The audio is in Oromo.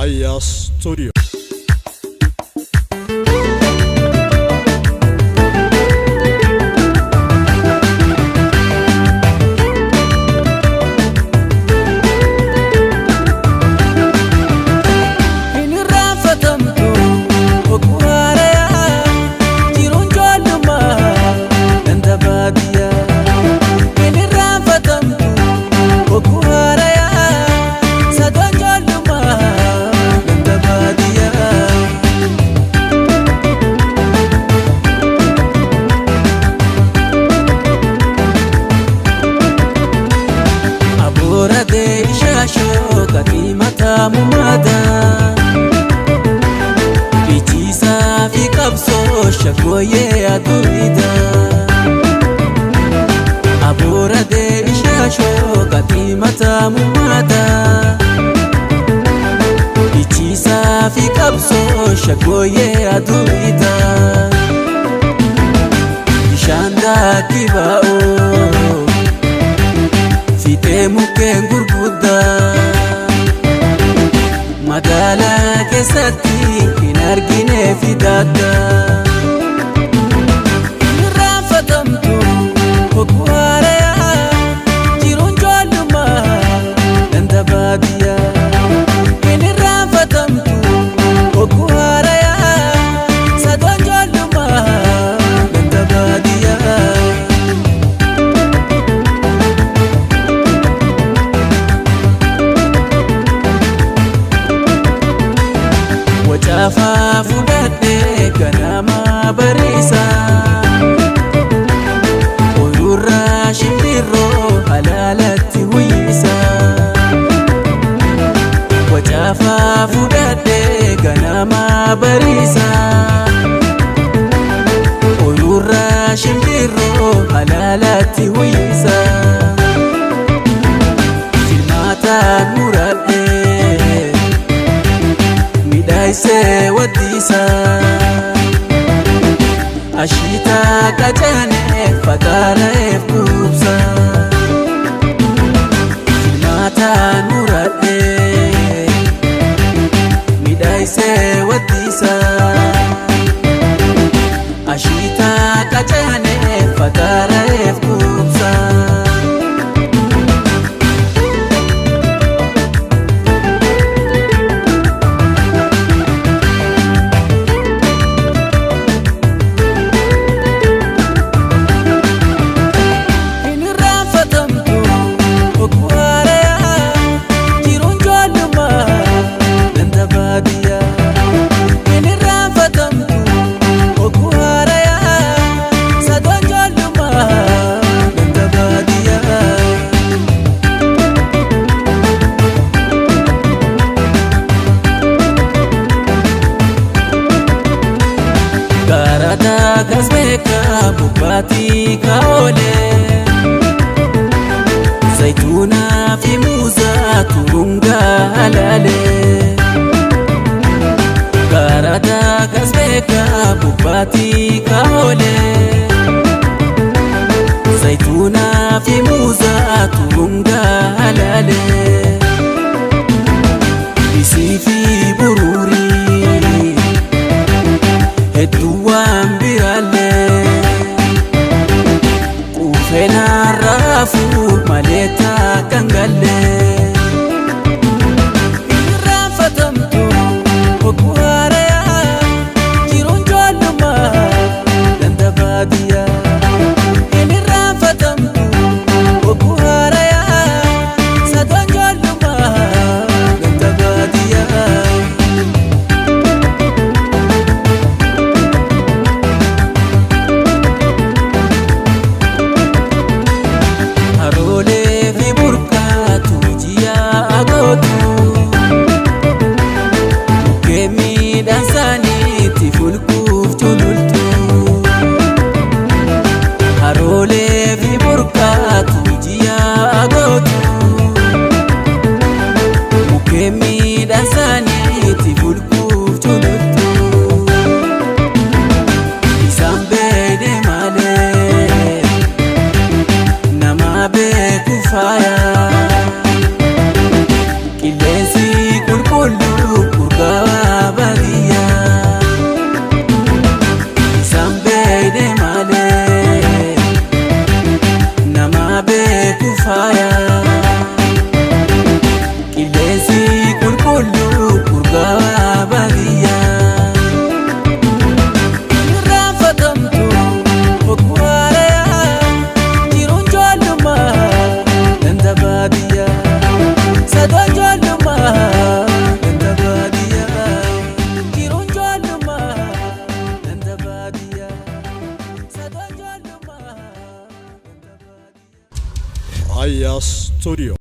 Aya Studio. Shagoye adurida Abora de ishasho katimata mumata Ichisa fi kabso shagoye adurida Ishanda kibao Fite muken gurguda Magala kesatti hinargine fidada Wacaafaa fudhadhee ganama bariisa Oyirraa shimbirroo halaalatti uyyisa Wacaafaa fudhadhee ganama bariisa Oyirraa shimbirroo halaalatti uyyisa Filmaataan muradhee Midhaayisee waddiisa Ashiita qacanee fataara'eef quubsa Filmaataan muradhee Midhaayisee waddiisa Ashiita qacanee fataara'eef quubsa. Gasbeeka bubbaati kaole Zaytuuna fi muuza turunga halaale Garada gasbeeka bubbaati kaole Zaytuuna fi muuza turunga halaale Isii fi buruuri Hedduu waan biraalee. faaya. Qilleensi qulqulluu urgaa baadiyyaa. Irraanfatamtu ogwaaraya jiruun ijoollummaa ganda baadiyyaa. Sadoo ijoollummaa ganda baadiyyaa. Jiruun ijoollummaa ganda baadiyyaa. Sadoo ijoollummaa ganda baadiyyaa. Aya Studio.